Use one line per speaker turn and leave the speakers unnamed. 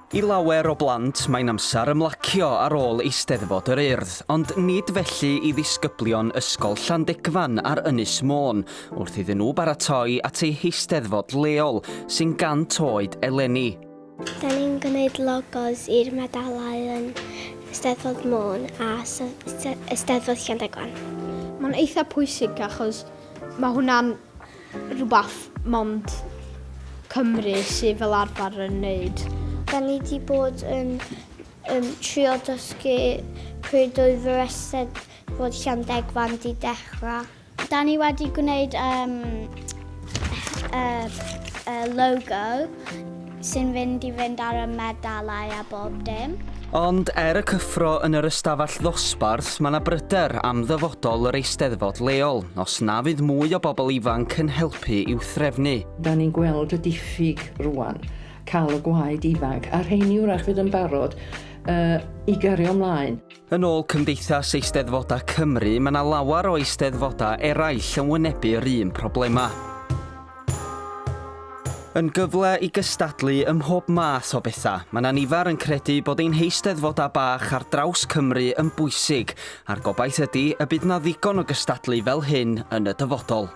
I lawer o blant, mae'n amser ymlacio ar ôl Eisteddfod yr Urdd, ond nid felly i ddisgyblion Ysgol Llandegfan ar Ynys Môn, wrth iddyn nhw baratoi at eu heisteddfod leol, sy'n gant oed eleni.
Da ni'n gwneud logos i'r medalau yn Eisteddfod Môn a Eisteddfod Llandegfan.
Mae'n eitha pwysig achos mae hwnna'n rhywbeth mond Cymru sydd fel arfer yn neud.
Da ni wedi bod yn um, trio dysgu pryd oedd yr Eisteddfod Llandegfan di dechrau.
Da ni wedi gwneud um, uh, uh, logo sy'n fynd i fynd ar y medalau a bob dim.
Ond er y cyffro yn yr ystafell ddosbarth, mae 'na bryder am ddyfodol yr Eisteddfod leol, os na fydd mwy o bobl ifanc yn helpu i'w threfnu.
Da ni'n gweld y diffyg rwan, cael y gwaed ifanc, a rheini wrach fydd yn barod uh, i gario ymlaen.
Yn ôl Cymdeithas Eisteddfodau Cymru, mae 'na lawer o eisteddfodau eraill yn wynebu'r un problemau. Yn gyfle i gystadlu ym mhob math o bethau, mae 'na nifer yn credu bod ein heisteddfodau bach ar draws Cymru yn bwysig, a'r gobaith ydy y bydd 'na ddigon o gystadlu fel hyn yn y dyfodol.